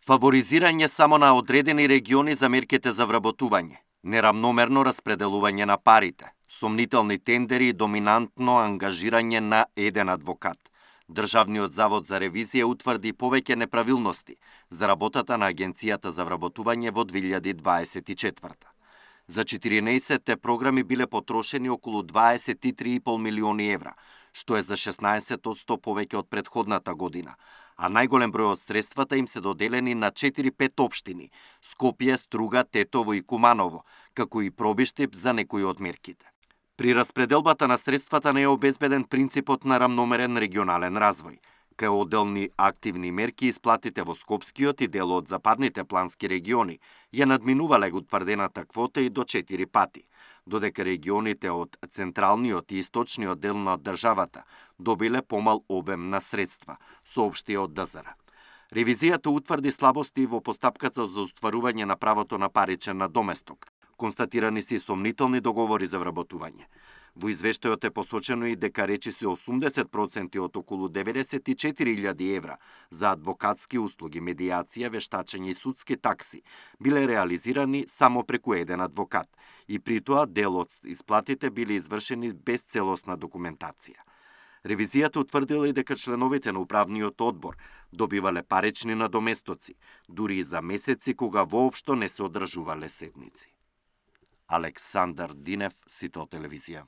Фаворизирање само на одредени региони за мерките за вработување, неравномерно распределување на парите, сомнителни тендери и доминантно ангажирање на еден адвокат. Државниот завод за ревизија утврди повеќе неправилности за работата на Агенцијата за вработување во 2024. За 14 програми биле потрошени околу 23,5 милиони евра, што е за 16% повеќе од претходната година, а најголем број од средствата им се доделени на 4-5 општини – Скопје, Струга, Тетово и Куманово, како и Пробиштип за некои од мерките. При распределбата на средствата не е обезбеден принципот на рамномерен регионален развој. Кај одделни активни мерки исплатите во Скопскиот и дел од западните плански региони ја надминувале утврдената квота и до 4 пати, додека регионите од централниот и источниот дел на државата добиле помал обем на средства, соопшти од ДЗР. Ревизијата утврди слабости во постапката за остварување на правото на паричен надоместок. Констатирани се сомнителни договори за вработување. Во извештајот е посочено и дека речиси 80% од околу 94.000 евра за адвокатски услуги, медијација, вештачење и судски такси биле реализирани само преку еден адвокат и при тоа дел од исплатите биле извршени без целосна документација. Ревизијата утврдила и дека членовите на управниот одбор добивале парични надоместоци, дури и за месеци кога воопшто не се одржувале седници. Александар Динев, Сител телевизија.